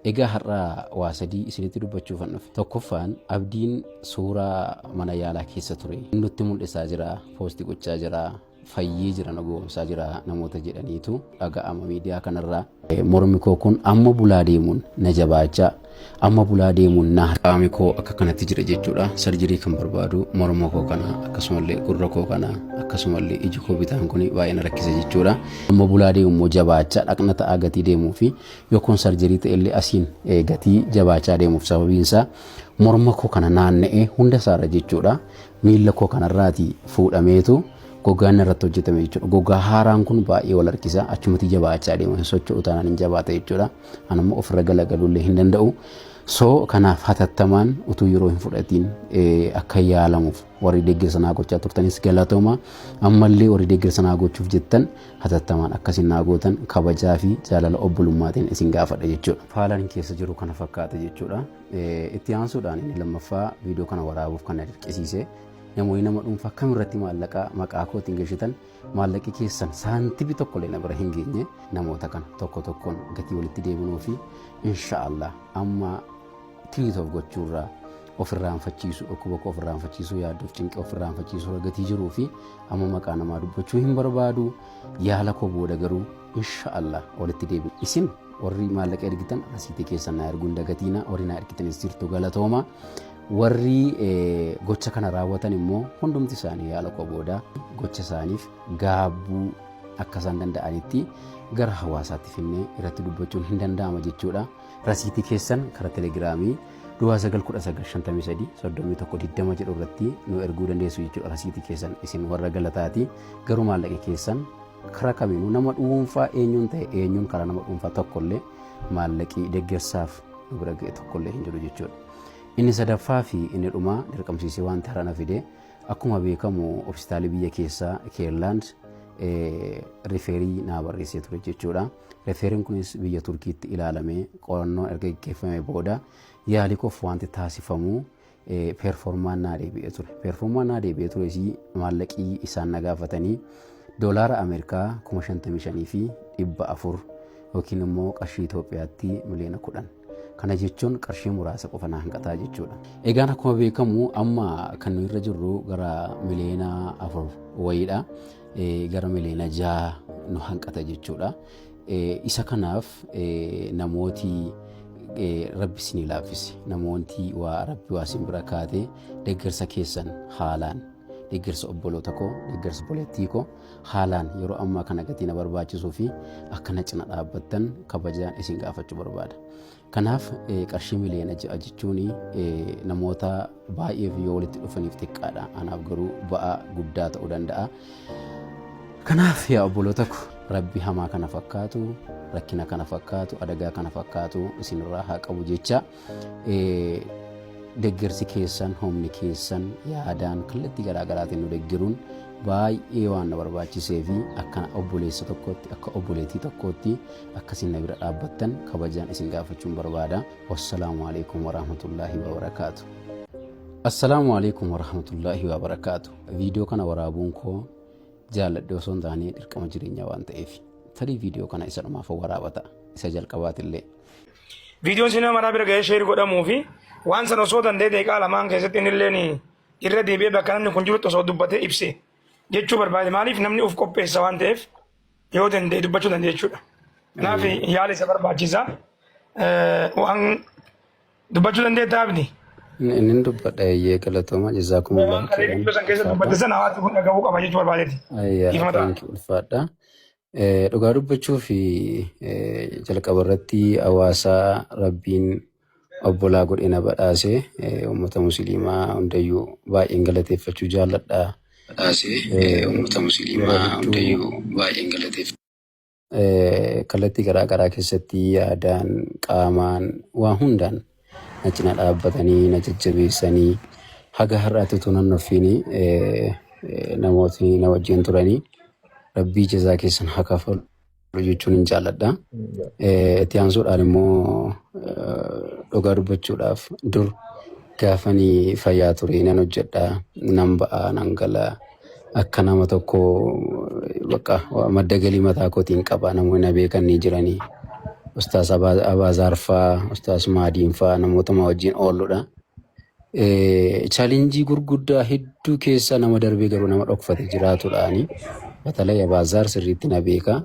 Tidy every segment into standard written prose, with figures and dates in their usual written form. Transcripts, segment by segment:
Egaa har'a waa sadii isinitti dubbachuufan dhufe. Tokkoffaan Abdiin suuraa mana yaalaa keessa ture nutti mul'isaa jira, poostii gochaa jira, fayyee jira, na gowwoomsaa jira namoota jedhaniitu dhaga'ama miidiyaa kanarraa. Mormi koo kun amma bulaa deemuun na jabaachaa, amma bulaa deemuun na qaami koo akka kanatti jira jechuudha. Sarjirii kan barbaadu morma koo kana, akkasumallee gurra koo kana, akkasumallee iji koo bitaan kun baay'ee na rakkisa jechuudha. Amma bulaa deemu immoo jabaachaa dhaqna ta'aa gatii deemuu fi yookiin sarjirii ta'ellee asiin gatii jabaachaa deemuuf sababiin isaa morma koo kana naanna'ee hunda isaarra jechuudha. Miilla koo kanarraati fuudhameetu gogaan irratti hojjetame jechuudha. Gogaa haaraan kun baay'ee wal harkisa. Achumatti jabaachaa deema. Hin socho'u taanaan hin jabaata jechuudha. Ani immoo ofirra galagaluullee hin danda'u. So kanaaf hatattamaan utuu yeroo hin fudhatiin akka yaalamuuf warri deeggarsa naa gochaa turtanis galatooma. Ammallee warri deeggarsa naa gochuuf jettan hatattamaan akkasin naa gootan kabajaa fi jaalala obbolummaatiin isin gaafadha jechuudha. Haalaan keessa jiru kana fakkaata jechuudha. Itti aansuudhaan inni lammaffaa viidiyoo kana waraabuuf kan na dirqisiise namoonni nama dhuunfaa kamirratti maallaqa maqaa kootiin gashitan maallaqi keessan saantibi tokkollee na bira hin geenye namoota kana tokko tokkoon gatii walitti deebinuu fi inshaallah amma tiriit of gochuurraa ofirraanfachiisu dhukkuba koo ofirraanfachiisuu yaaddoof cinqii ofirraanfachiisuu gatii jiruu fi amma maqaa namaa dubbachuu hin barbaadu yaala koo booda garuu inshaallah walitti deebinu isin warri maallaqa ergitan rasiitii keessan naa erguun dagatiina warri naa ergitanis jirtu galatooma warri gocha kana raawwatan immoo hundumti isaanii yaala koo booda gocha isaaniif gaabbuu akka isaan danda'anitti gara hawaasaatti finnee irratti dubbachuun hin danda'ama jechuudha. Rasiitii keessan karaa telegiraamii duwwaa 9 19 53 31 20 jedhu irratti nu erguu dandeessu jechuudha. Rasiitii keessan isin warra galataati garuu maallaqa keessan karaa kamiinuu nama dhuunfaa eenyuun ta'e eenyuun karaa nama dhuunfaa tokkollee maallaqii deeggarsaaf nu bira ga'e tokkollee hin jiru jechuudha. Inni sadaffaa fi inni dhumaa dirqamsiisee wanti har'a na fide akkuma beekamu hospitaalii biyya keessaa Keerlaand rifeerii naa barreessee ture jechuudha. Rifeeriin kunis biyya Turkiitti ilaalamee qorannoon erga gaggeeffamee booda yaalii koof wanti taasifamu peerformaan naa deebi'ee ture. Peerformaan naa deebi'ee tures maallaqii isaan na gaafatanii doolaara Ameerikaa 55,400 yookiin immoo qarshii Itoophiyaatti miliyoona 10. Kana jechuun qarshii muraasa qofa na hanqataa jechuudha. Egaan akkuma beekamu amma kan nu irra jirru gara miliyoona 4 wayiidha. Gara miliyoona 6 nu hanqata jechuudha. Isa kanaaf namooti rabbi isinii laaffise namooti waa rabbi waa isin bira kaate deeggarsa keessan haalaan deeggarsa obboloota koo deeggarsa obboleettii koo haalaan yeroo ammaa kana gatii na barbaachisuu fi akka na cina dhaabbattan kabajaan isin gaafachuu barbaada. Kanaaf qarshii miliyoona 6 jechuun namoota baay'eef yoo walitti dhufaniif xiqqaadha. Anaaf garuu ba'aa guddaa ta'uu danda'a. Kanaaf yaa obboloota ko rabbi hamaa kana fakkaatu rakkina kana fakkaatu adagaa kana fakkaatu isinirraa haa qabu jecha deeggarsi keessan humni keessan yaadaan kallattii garaa garaatiin nu deeggaruun baay'ee waan na barbaachisee fi akka obboleessa tokkootti akka obboleettii tokkootti akkasiin na bira dhaabbattan kabajaan isin gaafachuun barbaada. Wassalaamu alaikum warahmatullaahi wabarakaatu. Assalaamu alaikum warahmatullaahi wabarakaatu. Viidiyoo kana waraabuun koo jaalladhe osoo hin taane dirqama jireenyaa waan ta'eef tarii viidiyoo kana isa dhumaaf waraaba ta'a isa jalqabaatillee. Viidiyoon sinima maraa bira ga'ee sheer godhamuu fi waan sana osoo danda'e daqiiqaa lamaan keessatti inni illeen irra deebi'ee bakka namni kun jirutti osoo dubbatee ibse jechuu barbaade. Maaliif namni of qopheessa waan ta'eef yoo danda'e dubbachuu danda'a jechuudha. Kanaaf yaala isa barbaachisa. Waan dubbachuu dandeetta abdi. Inni dubbadha eeyyee galatooma jazaakumullahu Waan kalee khairan viidiyoo san keessatti ulfaadha. dubbatte sana hawaasni kun dhaga'uu qaba jechuu barbaadeeti. Ayyaa Dhiifama ta'a. thank you ulfaadha. Dhugaa dubbachuu fi jalqaba irratti hawaasa rabbiin obbolaa godhee na badhaase uummata musliimaa hundayyuu baay'een galateeffachuu jaalladha. Badhaase uummata musliimaa hundayyuu baay'een galateeffachuu. Kallattii garaa garaa keessatti yaadaan, qaamaan, waa hundaan na cina dhaabbatanii na jajjabeessanii haga har'aatti utuu nan nuffiin namootni na wajjin turanii rabbii jazaa keessan haa kafalu jechuun hin jaalladha. Itti aansuudhaan immoo dhugaa dubbachuudhaaf dur gaafanii fayyaa ture nan hojjedha, nan ba'a, nan gala. Akka nama tokko bakka madda galii mataa kootiin qaba namoonni na beekan ni jiranii. Ustaas Abaazaar faa, Ustaas Maadiin faa namootuma wajjin oolludha. Challenge gurguddaa hedduu keessa nama darbee garuu nama dhokfate jiraatudhaani. Batalay Abaazaar sirriitti na beeka.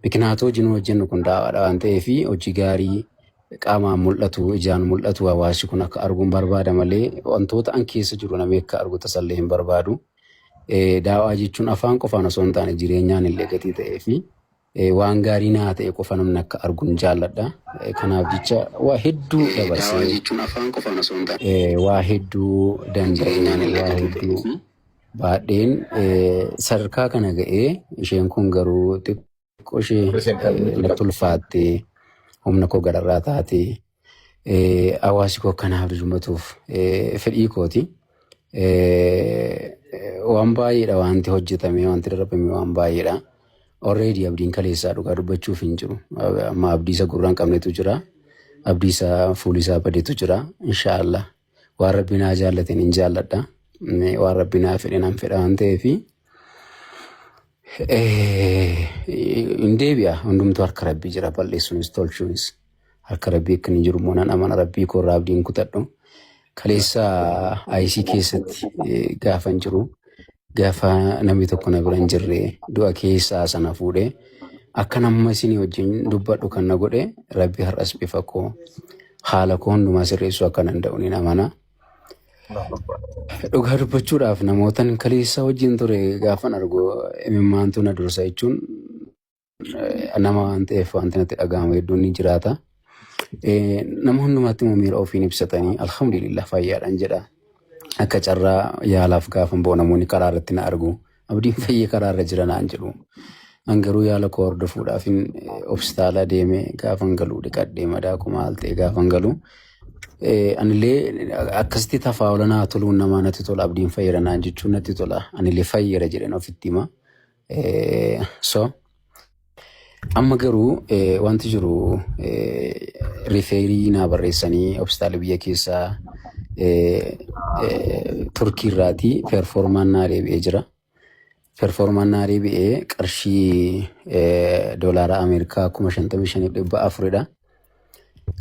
Mikinaatoo hojiin hojjennu kun daawwaadha waan ta'eef hojii gaarii qaamaan mul'atu, ijaan mul'atu hawaasni kun akka arguun barbaada malee wantoota an keessa jiru namni akka argu tasallee hin barbaadu. Daawwaa jechuun afaan qofaan osoo hin taane jireenyaan illee gatii ta'ee fi waan gaarii naa ta'e qofa namni akka arguun jaalladha. Kanaaf jecha waa hedduu dabarsee waa hedduu danda'ee waa hedduu baadheen sadarkaa kana ga'ee isheen kun garuu xiqqoo ishee natti ulfaattee humna koo gararraa taatee hawaasi koo akkanaaf dirmatuuf fedhii kooti. Waan baay'eedha wanti hojjetame, wanti darbame waan baay'eedha. Already abdiin kaleessaa dhugaa dubbachuuf hin jiru. Amma abdii isa gurra hin qabnetu jira. Abdii isa fuulli isaa badetu jira. Inshaallah. Waan rabbi naa jaallateen hin jaalladha. Waan rabbi naa fedhe nan fedha waan ta'eefi hin deebi'a. Hundumtuu harka rabbii jira. Balleessuunis tolchuunis harka rabbii akka inni jiru immoo nan amana. Rabbii koo irraa abdiin kutadhu. Kaleessa IC keessatti gaafa hin jiru, gaafa namni tokko na bira hin jirre, du'a keessaa sana fuudhee akka nama isinii wajjin dubbadhu kan na godhe rabbi har'as bifa koo haala koo hundumaa sirreessuu akka danda'u ni amana. Dhugaa dubbachuudhaaf namootan kaleessa wajjin ture gaafan argu imimmaantu na dursa jechuun nama waan ta'eef wanti natti dhaga'amu hedduun ni jiraata. Nama hundumaatti immoo miira ofiin ibsatanii alhamdulillah fayyaadhaan jedha. Akka carraa yaalaaf gaafan ba'u namoonni karaa irratti na argu. Abdiin fayyee karaa irra jira naan jedhu. An garuu yaala koo hordofuudhaaf hospitaala deemee gaafan galu dhiqadhee madaa koo maal ta'e gaafan galu. Anillee akkasitti tafaa'ula naa toluun namaa natti tola, abdiin fayyada naan jechuun natti tola. Anillee fayyada jedheen ofitti hima. So amma garuu wanti jiru refer naa barreessanii hospitaala biyya keessaa Turkii irraatii proformaan naa deebi'ee jira. Proformaan naa deebi'ee qarshii doolaara Ameerikaa 55,400dha.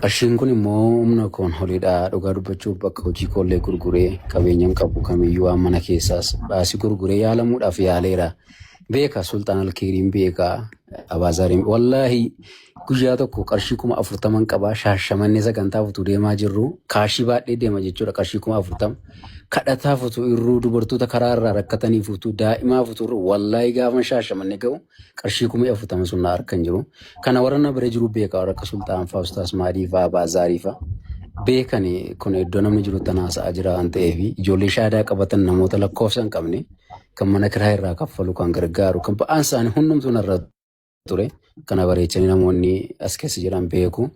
Qarshiin kun immoo humna koon oliidha. Dhugaa dubbachuuf bakka hojii koollee gurguree qabeenyan qabu kamiyyuu waan mana keessaas baasii gurguree yaalamuudhaaf yaaleera. Beeka Sultaan Alkeeriin beeka Abaazaariin. Wallaahi guyyaa tokko qarshii 40,000 qabaa, Shaashamannee sagantaa futuu deemaa jirru cash baadhee deema jechuudha, qarshii 40,000. Kadhataa futuu irruu, dubartoota karaa irraa rakkatanii futuu, daa'imaa futuu irruu, wallaahi gaafa Shaashamannee ga'u qarshii 40,000 sun na harka hin jiru. Kana warra na bira jiru beeka, warra akka Sultaan fa'aa, Ustaas Maadii fa'aa, Baazaarii fa'aa. Beekani kun iddoo namni jiru tanaa haasa'aa jira waan ta'eef ijoollee shaadaa qabatan namoota lakkoofsa hin qabne kan mana kiraa irraa kaffalu kan gargaaru kan ba'aan isaanii hundumtuu narra ture kana bareechanii namoonni as keessa jiran beeku.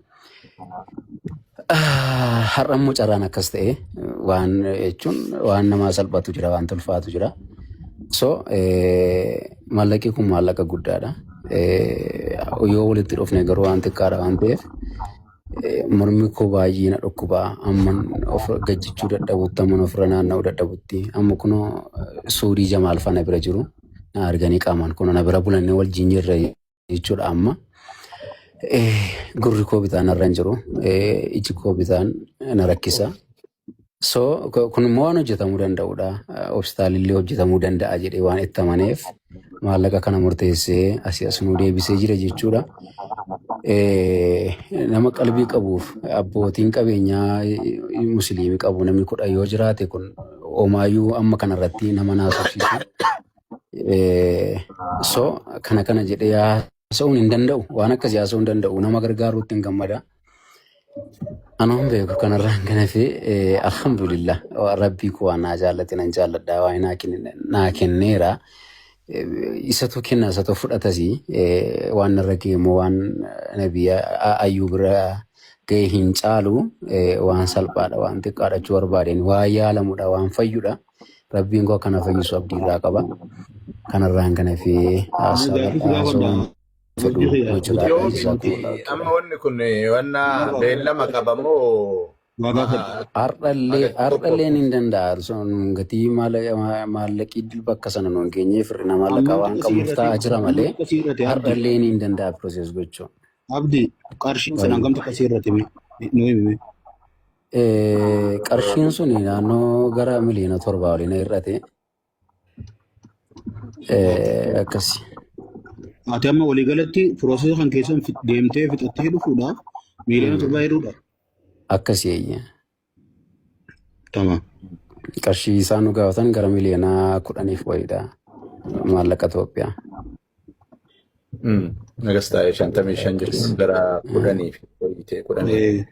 Har'a immoo carraan akkas ta'e waan jechuun waan namaa salphatu jira, waan tolfaatu jira. So maallaqi kun maallaqa guddaadha. Yoo walitti dhufne garuu waan xiqqaadha waan ta'eef mormi koo baay'ee na dhukkuba. Amma of gajjichuu dadhabutti, amma ofirra naanna'uu dadhabutti, amma kunoo Suudii Jamaal fana bira jiru na arganii qaamaan kunoo na bira bulanii wajjin jirra jechuudha amma. Gurri koo bitaan narra hin jiru. Iji koo bitaan na rakkisa. So kun immoo waan hojjetamuu danda'udha. Hospitaalillee hojjetamuu danda'a jedhee waan itti amaneef maallaqa kana murteessee asii as nu deebisee jira jechuudha. Nama qalbii qabuuf abbootiin qabeenyaa musliimii qabu namni 10 yoo jiraate kun homaayyuu amma kanarratti nama naasofsiisu. So kana kana jedhee haasa'uun hin danda'u. Waan akkasii haasa'uu hin danda'u. Nama gargaaruutti hin gammada. Anuun beeku kanarraan kan hafe alhamdulillah rabbii koo waan naa jaallate nan jaalladha, waan naa kenneera. Isatu kenna, isatu fudhatasi. Waan narra ga'e immoo waan nabii Ayyuu bira ga'e hin caalu, waan salphaadha, waan xiqqaadha jechuu barbaadeen, waan yaalamudha, waan fayyudha. Rabbiin koo akkana fayyisu abdii irraa qaba. Kanarraan kan hafe haasawaan fedhu jiraadha. Yoo miti Jazaakumullahu amma khairan. Wanni kun wanna beellama qabamoo Har'allee haga har'allee ni danda'a. Sun gatii maallaqii bakka sana nuun geenyeef hir'ina maallaqaa waan qabnuuf taa'aa jira malee har'allee ni danda'a process gochuu. Abdi qarshiin sun hangam takka si irratti hime? Nu himi. Qarshiin sun naannoo gara miliyoona 7 waliin hir'ate. Akkasi. Ati amma waliigalatti process kan keessan deemtee fixattee dhufuudhaaf miliyoona 7 hir'uudha. Akkasi, eeyya. Tamam. Qarshii isaan nu gaafatan gara miliyoona 10f wayiidha. Maallaqa Itoophiyaa. Nagas taa'ee 55 jechuun gara 10 fi wayii ta'e 10.